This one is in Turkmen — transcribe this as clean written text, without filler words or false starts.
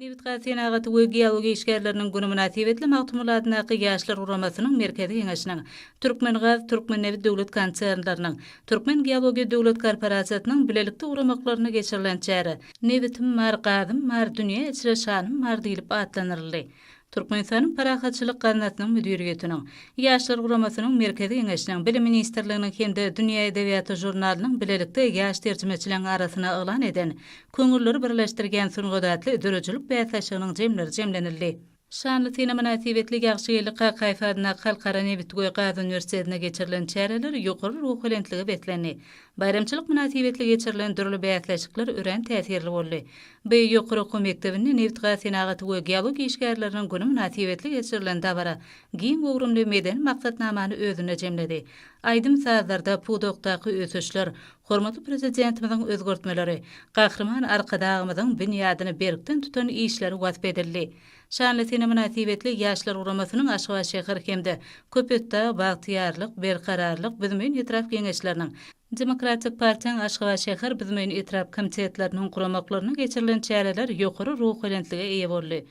Nebitgaz senagaty we geologiýa işgärleriniň güni mynasybetli Magtymguly adyndaky Ýaşlar guramasynyň Merkezi Geňeşiniň, Türkmengaz, Türkmennebit döwlet konsernleriniň, Türkmengeologiýa döwlet korporasiýasynyň bilelikde guramaklarynda geçirilen çäre Nebitim bar, gazym bar, dünýä içre şanym bar diýlip atlandyryldy. Türkmenistanyň Parahatçylyk gaznasynyň müdiriýetiniň, Ýaşlar guramasynyň Merkezi Geňeşiniň, Bilim ministrliginiň hem-de Dünýä edebiýaty žurnalynyň bilelikde ýaş terjimeçileriň arasynda yglan eden Köňülleri birleşdirýän sungat atly döredijilik bäsleşiginiň jemleri jemlenildi. Şanly sene mynasybetli Ýagşygeldi Kakaýew adyndaky Halkara nebit we gaz uniwersitetinde geçirilen çäreler ýokary ruhubelentlige beslendi. Baýramçylyk mynasybetli geçirilen dürli bäsleşikler örän täsirli boldy. Bu ýokary okuw mekdebinde nebit-gaz senagaty we geologiýa işgärleriniň güni mynasybetli geçirilen dabara giň göwrümli medeni maksatnamany özünde jemledi. Aýdym-sazlarda pudakdaky ösüşler, hormatly Prezidentimiziň özgertmeleri, Gahryman Arkadagymyzyň binýadyny berkden tutan işleri wasp edildi. Şanly sene mynasybetli Ýaşlar guramasynyň Aşgabat şäher hem-de Köpetdag, Bagtyýarlyk, Berkararlyk, Büzmeýin etrap Geňeşleriniň, Demokratik partiýanyň Aşgabat şäher, Büzmeýin etrap komitetleriniň guramaklarynda geçirilen çäreler ýokary ruhubelentlige eýe boldy.